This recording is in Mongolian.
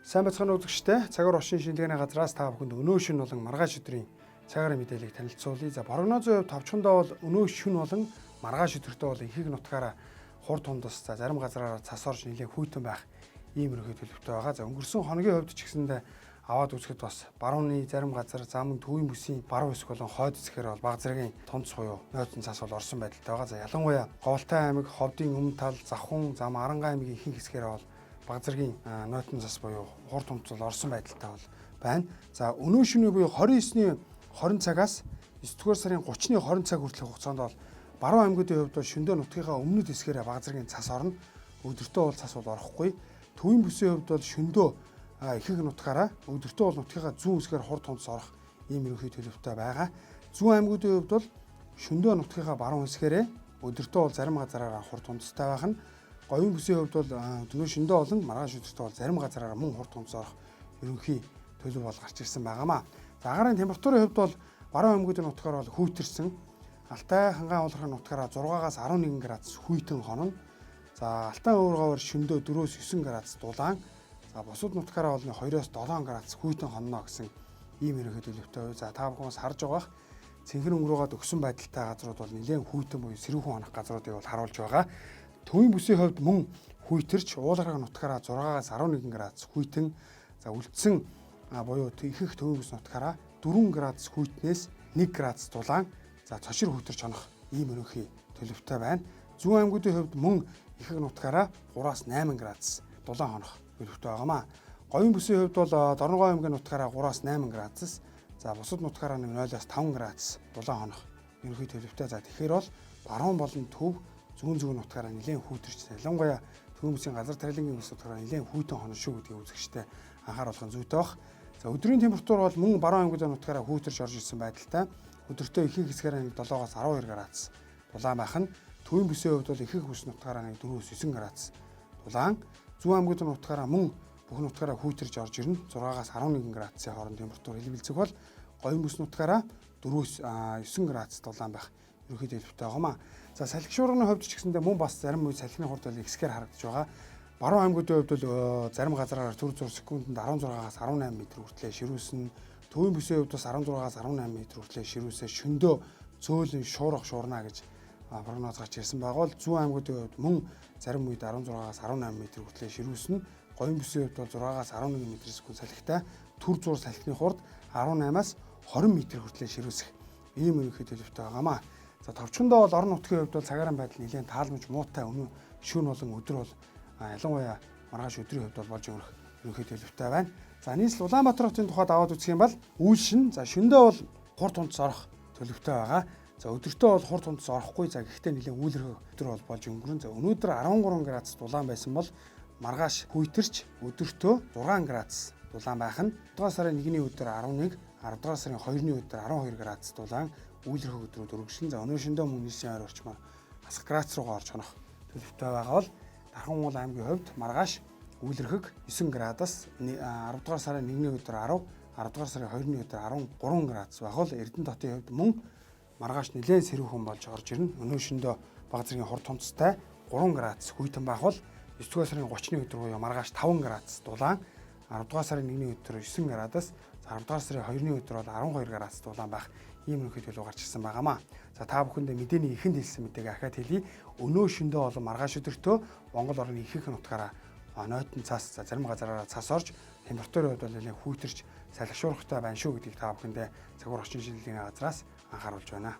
Сайн байцгаана үзэгчдээ. Цагаар орчин шинжилгээний газраас та бүхэнд өнөө шөнө болон маргааш өдрийн цагаарын мэдээллийг танилцуулъя. За, прогнозын хувьд товчхондоо бол өнөө шөнө болон маргааш өдөртөө бол ихэнх нутгаараа хур тундас, за зарим газраараа цас орж нэлээд хүйтэн байх ийм ерөнхий төлөвтэй байгаа. За, өнгөрсөн хоногийн хувьд ч гэсэндээ аваад үзэхэд бас барууны зарим газар, за мөн төвийн бүсийн баруун хэсэг болон хойд хэсгээр бол бага зэргийн тунц буюу нойтон цас бол орсон байдалтай байгаа. За, ялангуяа Говьлтай аймаг, Ховдын өмнө тал, Завхун, зам Аранга аймгийн ихэнх хэсгээр бол бага зэргийн нойтон цас буюу хур тунц бол орсон байдалтай бол байна. За, өнөө шөнө буюу 29-ний 20 цагаас 9 дугаар сарын 30-ны 20 цаг хүртэлх хугацаанд бол баруун аймагуудын хувьд бол шөндөө нутгийнхаа өмнөд хэсгээр бага зэргийн цас орно. Өдөртөө бол цас бол орохгүй. Төвийн бүсийн хувьд бол шөндөө ихэнх нутгаараа, өдөртөө бол нутгийнхаа зүүн хэсгээр хур тунц орох ийм ерөнхий төлөвтэй байгаа. Зүүн аймагуудын хувьд бол шөндөө нутгийнхаа баруун хэсгээрээ, өдөртөө бол зарим газараараа хур тунцтай байх нь. Говийн бүсийн хувьд бол өнөө шөндөө болон маргааш өдөртөө бол зарим газараараа мөн хур тунц орох ерөнхий төлөв бол гарч ирсэн байгаамаа. За, агаарын температурын хувьд бол баруун аймагуудын нутгаар бол хүйтэрсэн. Алтай хангай уулархын нутгаараа 6-аас 11 градус хүйтэн хонно. За, Алтай өвөр говьор шөндөө 4-өөс 9 градус дулаан. За, бусад нутгаараа бол 2-оос 7 градус хүйтэн хонно гэсэн ийм ерөнхий төлөвтэй. За, та бүхэн бас харж байгаа цэнхэр өнгөрөөгөөд өгсөн байдалтай газрууд бол нэлээд хүйтэн буюу сэрүүхэн хонох газруудыг бол харуулж байгаа. Төвийн бүсийн хувьд мөн хүйтэрч уулархаг нутгаараа 6-аас 11 градус хүйтэн. За, үлдсэн буюу ихэнх төвийн бүс нутгаараа 4 градус хүйтнээс 1 градус дулаан, за цошир хүйтэрч хонох ийм ерөнхий төлөвтэй байна. Зүүн аймагуудын хувьд мөн ихэнх нутгаараа 3-аас 8 градус дулаан хонох төлөвтэй байгаамаа. Говийн бүсийн хувьд бол Дорногов аймгийн нутгаараа 3-аас 8 градус, за бусад нутгаараа 0-аас 5 градус дулаан хонох ерөнхий төлөвтэй. За, тэгэхээр бол баруун болон төв, зүүн зүүн нутгаараа нэлээд хүйтэрч, ялангуяа төвийн бүсийн газар тариалангийн бүс нутгаараа нэлээд хүйтэн хонно шүү гэдгийг үзэгчтэй анхааруулах нь зүйтэй байх. За, өдрийн температур бол мөн баруун аймагуудын нутгаараа хүйтэрч орж ирсэн байдалтай. Өдөртөө ихэнх хэсгээр 7-оос 12 градус дулаан байх нь. Төвийн бүсийн хувьд бол ихэнх бүс нутгаараа 4-өөс 9 градус дулаан. Зүүн аймагуудын нутгаараа мөн бүх нутгаараа хүйтэрч орж ирнэ. 6-аас 11 градусын хооронд температур хэлбэлзэх бол говийн бүс нутгаараа 4-өөс 9 градус дулаан байх ерөнхий төлөвтэй байгаамаа. За, салхи шуурганы хувьд ч гэсэндээ мөн бас зарим үе салхины хурд бол ихсгээр харагдаж байгаа. Баруун аймагуудын хувьд бол зарим газраар төр зур секундэд 16-аас 18 м хүртлээр ширүүсэн. Төвийн бүсийн хувьд бас 16-аас 18 м хүртлээр ширүүсээ шөндөө цөөлөн шуурах шуурна гэж прогноз гарч ирсэн байгаа бол зүүн аймагуудын хувьд мөн зарим үед 16-аас 18 м хүртлээр ширүүсэн. Говийн бүсийн хувьд бол 6-аас 11 м секунд салхитай төр зур салхины хурд 18-аас 20 м хүртлээр ширүүсэх ийм ерөнхий төлөвтэй байгаамаа. За, товчхондоо бол орон нутгийн хувьд бол цагаарын байдал нэлээд тааламж муутай өнөө шөнө болон өдөр бол ялангуяа маргааш өдрийн хувьд бол болж өнгөрөх ерөнхий төлөвтэй байна. За, нийслэл Улаанбаатар хотын тухайд аваад үзэх юм бол үйл шин, за шөндөө бол хур тунц орох төлөвтэй байгаа. За, өдөртөө бол хур тунц орохгүй. За, гэхдээ нэлээд үйлрэх өдөр бол болж өнгөрөн. За, өнөөдөр 13 градус дулаан байсан бол маргааш хүйтэрч өдөртөө 6 градус дулаан байх нь. 10 дугаар сарын 1-ний өдөр 11, 10 дугаар сарын 2-ны өдөр 12 градус дулаан үйлрэх өдрүүд өргөжлөн. За, өнөө шөндөө мөн нийсийн ойр орчмоор асах градус руугаа орж хонох төлөвтэй байгаа бол Дархан уул аймгийн хувьд маргааш үйлрэхэг 9 градус, 10 дугаар сарын 1-ний өдөр 10, 10 дугаар сарын 2-ны өдөр 13 градус байх бол Эрдэнэ хотын хувьд мөн маргааш нэлээд сэрүүхэн болж орж ирнэ. Өнөө шөндөө бага зэргийн хур тунцтай 3 градус хүйтэн байх бол 9 дугаар сарын 30-ны өдөр буюу маргааш 5 градус дулаан, 10 дугаар сарын 1-ний өдөр 9 градус, 10 дугаар сарын 2-ны өдөр бол 12 градус дулаан байх ийм ерөнхий төлөв гарч ирсэн байгаамаа. За, та бүхэндээ мэдээний эхэнд хэлсэн мэдээг ахиад хэлье. Өнөө шөндөө болон маргааш өдөртөө Монгол орны ихэнх нутгаараа нойтон цас, зарим газараараа цас орж температурын хувьд бол нэлээд хүйтэрч салхи шуургатай байна шүү гэдгийг та бүхэндээ цагуур орчин шинжилгээний газраас анхааруулж байна.